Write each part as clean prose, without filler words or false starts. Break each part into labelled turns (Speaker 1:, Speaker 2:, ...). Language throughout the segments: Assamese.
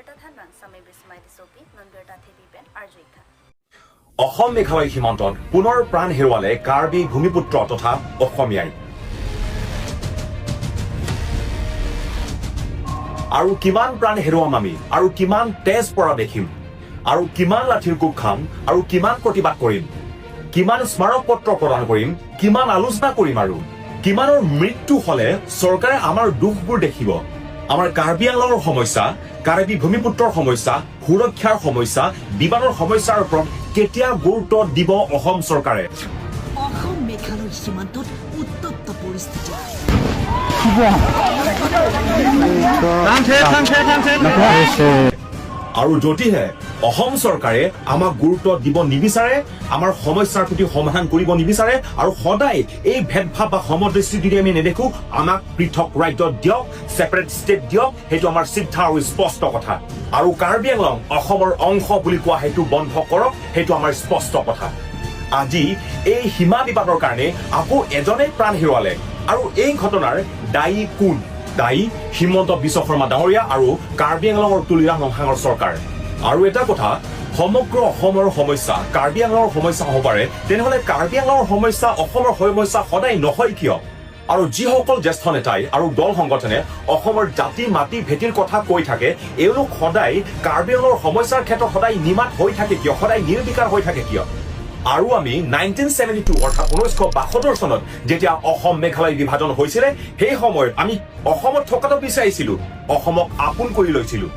Speaker 1: Nonberta thanrang samai bismai di sopi nonberta thebi pen arjuikha.
Speaker 2: Assam Meghalaya সীমান্তত পুনৰ প্ৰাণ হেৰুৱালে কাৰ্বি ভূমিপুত্ৰ তথা অসমীয়াই। আৰু কিমান প্ৰাণ হেৰুৱাম আমি, আৰু কিমান তেজ পৰা দেখিম, আৰু কিমান লাঠিৰ কোব খাম, আৰু কিমান প্ৰতিবাদ কৰিম, কিমান স্মাৰক পত্ৰ প্ৰদান কৰিম, কিমান আলোচনা কৰিম, আৰু কিমানৰ মৃত্যু হলে চৰকাৰে আমাৰ দুখবোৰ দেখিব? আমাৰ কাৰ্বি আংলঙৰ সমস্যা, কাৰ্বি ভূমিপুত্ৰৰ সমস্যা, সুৰক্ষাৰ সমস্যা, বিবাদৰ সমস্যাৰ ওপৰত কেতিয়া গুৰুত্ব দিব অসম চৰকাৰে?
Speaker 3: অসম মেঘালয় সীমান্তত উত্তপ্ত পৰিস্থিতি।
Speaker 2: আৰু যদিহে অসম চৰকাৰে আমাক গুৰুত্ব দিব নিবিচাৰে, আমাৰ সমস্যাৰ প্ৰতি সমাধান কৰিব নিবিচাৰে, আৰু সদায় এই ভেদভাৱ বা সমদৃষ্টি যদি আমি নেদেখো, আমাক পৃথক ৰাজ্য দিয়ক, ছেপাৰেট ষ্টেট দিয়ক। সেইটো আমাৰ চিধা আৰু স্পষ্ট কথা। আৰু কাৰ্বি আংলং অসমৰ অংশ বুলি কোৱা সেইটো বন্ধ কৰক, সেইটো আমাৰ স্পষ্ট কথা। আজি এই সীমা বিবাদৰ কাৰণে আকৌ এজনে প্ৰাণ হেৰুৱালে। আৰু এই ঘটনাৰ দায়ী কোন? দায়ী হিমন্ত বিশ্ব শৰ্মা ডাঙৰীয়া আৰু কাৰ্বি আংলঙৰ তুলিৰাম ৰংহাঙৰ চৰকাৰ। আৰু এটা কথা, সমগ্ৰ অসমৰ সমস্যা কাৰ্বি আংলঙৰ সমস্যা হ'ব পাৰে, তেনেহ'লে কাৰ্বি আংলঙৰ সমস্যা অসমৰ সমস্যা সদায় নহয় কিয়? আৰু যিসকল জ্যেষ্ঠ নেতাই আৰু দল সংগঠনে অসমৰ জাতি মাটি ভেটিৰ কথা কৈ থাকে, এওঁলোক সদায় কাৰ্বি আংলঙৰ সমস্যাৰ ক্ষেত্ৰত সদায় নিমাত হৈ থাকে কিয়? সদায় নিৰ্বিকাৰ হৈ থাকে কিয়? আৰু আমি 1972 অৰ্থাৎ 1972 চনত যেতিয়া অসম মেঘালয় বিভাজন হৈছিলে, সেই সময়ত আমি অসমত থকাটো বিচাৰিছিলো, অসমক আপোন কৰি লৈছিলো।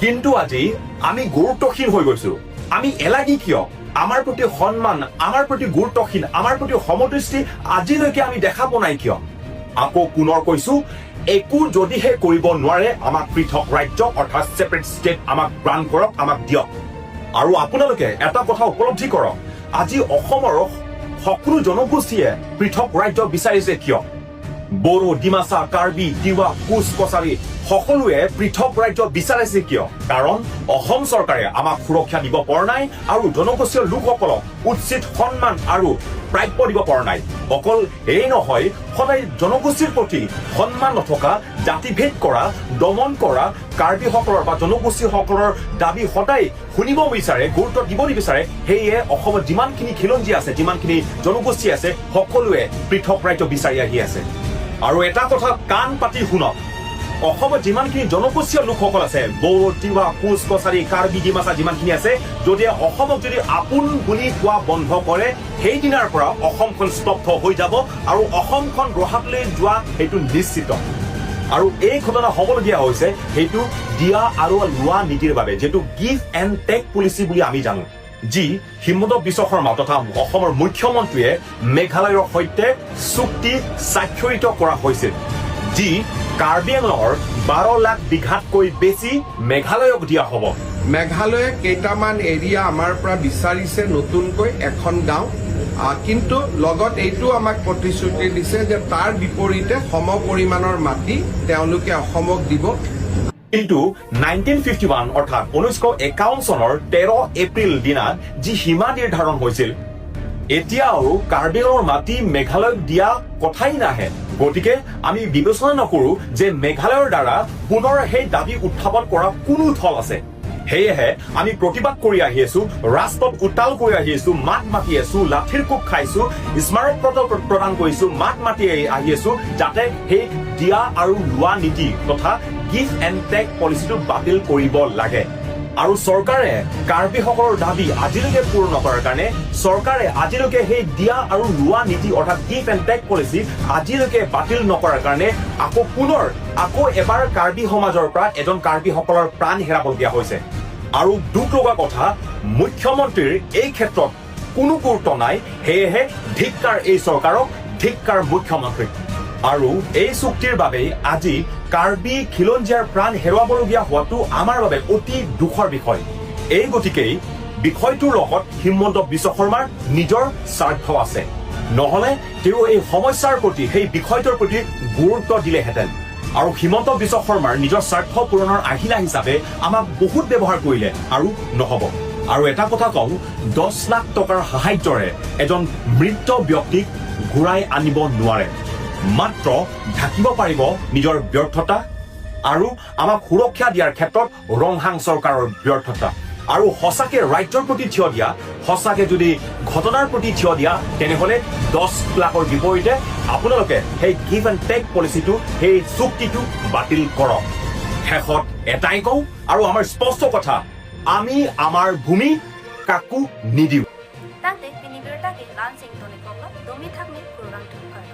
Speaker 2: কিন্তু আজি আমি গুৰুত্বহীন হৈ গৈছো। আমি এলাগী কিয়? আমাৰ প্ৰতি সন্মান, আমাৰ প্ৰতি গুৰুত্বহীন, আমাৰ প্ৰতি সমদৃষ্টি আজিলৈকে আমি দেখা পোৱা নাই কিয়? আকৌ পুনৰ কৈছো, একো যদিহে কৰিব নোৱাৰে, আমাক পৃথক ৰাজ্য অৰ্থাৎ ছেপাৰেট ষ্টেট আমাক গ্ৰাণ্ট কৰক, আমাক দিয়ক। আৰু আপোনালোকে এটা কথা উপলব্ধি কৰক, আজি অসমৰ সকলো জনগোষ্ঠীয়ে পৃথক ৰাজ্য বিচাৰিছে কিয়? বড়ো, ডিমাচা, কাৰ্বি, তিৱা, কোচ কছাৰী সকলোৱে পৃথক ৰাজ্য বিচাৰিছে কিয়? কাৰণ অসম চৰকাৰে আমাক সুৰক্ষা দিব পৰা নাই আৰু জনগোষ্ঠীয় লোকসকলক উচিত সন্মান আৰু প্ৰাপ্য দিব পৰা নাই। অকল এই নহয়, সদায় জনগোষ্ঠীৰ প্ৰতি সন্মান নথকা, জাতিভেদ কৰা, দমন কৰা, কাৰ্বিসকলৰ বা জনগোষ্ঠীসকলৰ দাবী সদায় শুনিব বিচাৰে, গুৰুত্ব দিব নিবিচাৰে। সেয়ে অসমত যিমানখিনি খিলঞ্জীয়া আছে, যিমানখিনি জনগোষ্ঠী আছে, সকলোৱে পৃথক ৰাজ্য বিচাৰি আহি আছে। আৰু এটা কথা কাণ পাতি শুনক, অসমত যিমানখিনি জনগোষ্ঠীয় লোকসকল আছে, বড়ো, তিৱা, কোচ কছাৰী, কাৰ্বি, ডিমাচা যিমানখিনি আছে, যদি অসমক যদি আপোন বুলি কোৱা বন্ধ কৰে, সেইদিনাৰ পৰা অসমখন স্তব্ধ হৈ যাব আৰু অসমখন ৰসাতললৈ যোৱা সেইটো নিশ্চিত। আৰু এই ঘটনা হ'বলগীয়া হৈছে সেইটো দিয়া আৰু লোৱা নীতিৰ বাবে, যিটো গিভ এণ্ড টেক পলিচি বুলি আমি জানো, যি হিমন্ত বিশ্ব শৰ্মা তথা অসমৰ মুখ্যমন্ত্ৰীয়ে মেঘালয়ৰ সৈতে চুক্তি স্বাক্ষৰিত কৰা হৈছিল, যি কাৰ্বি আংলঙৰ 12 লাখ বিঘাতকৈ বেছি মেঘালয়ক দিয়া হ'ব।
Speaker 4: মেঘালয়ে কেইটামান এৰিয়া আমাৰ পৰা বিচাৰিছে, নতুনকৈ এখন গাঁও, কিন্তু লগত এইটো আমাক প্ৰতিশ্ৰুতি দিছে যে তাৰ বিপৰীতে সম পৰিমাণৰ মাটি তেওঁলোকে অসমক দিব।
Speaker 2: কিন্তু 1951 অৰ্থাৎ 1951 চনৰ 13 এপ্ৰিল দিনাত যি সীমা নিৰ্ধাৰণ হৈছিল, এতিয়াও কাৰ্বি আংলঙৰ মাটি মেঘালয়ক দিয়া কথাই নাহে। গতিকে আমি বিবেচনা নকৰো যে মেঘালয়ৰ দ্বাৰা পুনৰ সেই দাবী উত্থাপন কৰা কোনো থল আছে। সেয়েহে আমি প্ৰতিবাদ কৰি আহি আছো, ৰাজপথ উত্তাল কৰি আহি আছো, মাত মাতি আছো, লাঠিৰ কোব খাইছো, স্মাৰক পত্ৰ প্ৰদান কৰিছো, মাত মাতি আহি আছো, যাতে সেই দিয়া আৰু লোৱা নীতি তথা গিভ এণ্ড টেক পলিচিটো বাতিল কৰিব লাগে। আৰু চৰকাৰে কাৰ্বিসকলৰ দাবী আজিলৈকে পূৰণ নকৰাৰ কাৰণে, চৰকাৰে আজিলৈকে সেই দিয়া আৰু লোৱা নীতি অৰ্থাৎ গিভ এণ্ড টেক পলিচি আজিলৈকে বাতিল নকৰাৰ কাৰণে আকৌ পুনৰ আকৌ এবাৰ কাৰ্বি সমাজৰ পৰা এজন কাৰ্বিসকলৰ প্ৰাণ হেৰাবলগীয়া হৈছে। আৰু দুখ লগা কথা, মুখ্যমন্ত্ৰীৰ এই ক্ষেত্ৰত কোনো গুৰুত্ব নাই। সেয়েহে ধিক্কাৰ এই চৰকাৰক, ধিক্কাৰ মুখ্যমন্ত্ৰীক। আৰু এই চুক্তিৰ বাবেই আজি কাৰ্বি খিলঞ্জীয়াৰ প্ৰাণ হেৰুৱাবলগীয়া হোৱাটো আমাৰ বাবে অতি দুখৰ বিষয়। এই গতিকেই বিষয়টোৰ লগত হিমন্ত বিশ্ব শৰ্মাৰ নিজৰ স্বাৰ্থ আছে, নহলে তেওঁ এই সমস্যাৰ প্ৰতি, সেই বিষয়টোৰ প্ৰতি গুৰুত্ব দিলেহেঁতেন। আৰু হিমন্ত বিশ্ব শৰ্মাৰ নিজৰ স্বাৰ্থ পূৰণৰ আহিলা হিচাপে আমাক বহুত ব্যৱহাৰ কৰিলে, আৰু নহব। আৰু এটা কথা কওঁ, 10 লাখ টকাৰ সাহায্যৰে এজন মৃত ব্যক্তিক ঘূৰাই আনিব নোৱাৰে, মাত্ৰ ঢাকিব পাৰিব নিজৰ ব্যৰ্থতা। আৰু আমাক সুৰক্ষা দিয়াৰ ক্ষেত্ৰত ৰংহাং চৰকাৰৰ ব্যৰ্থতা। আৰু সঁচাকে ৰাজ্যৰ প্ৰতি থিয় দিয়া, সঁচাকে যদি ঘটনাৰ প্ৰতি থিয় দিয়া, তেনেহ'লে 10 লাখৰ বিপৰীতে আপোনালোকে সেই গিভ এণ্ড টেক পলিচিটো, সেই চুক্তিটো বাতিল কৰক। শেষত এটাই কওঁ আৰু আমাৰ স্পষ্ট কথা, আমি আমাৰ ভূমি কাকো নিদিওঁ।
Speaker 1: Tangte pinibir take lansing toni koklo domi thakni kurang thukar.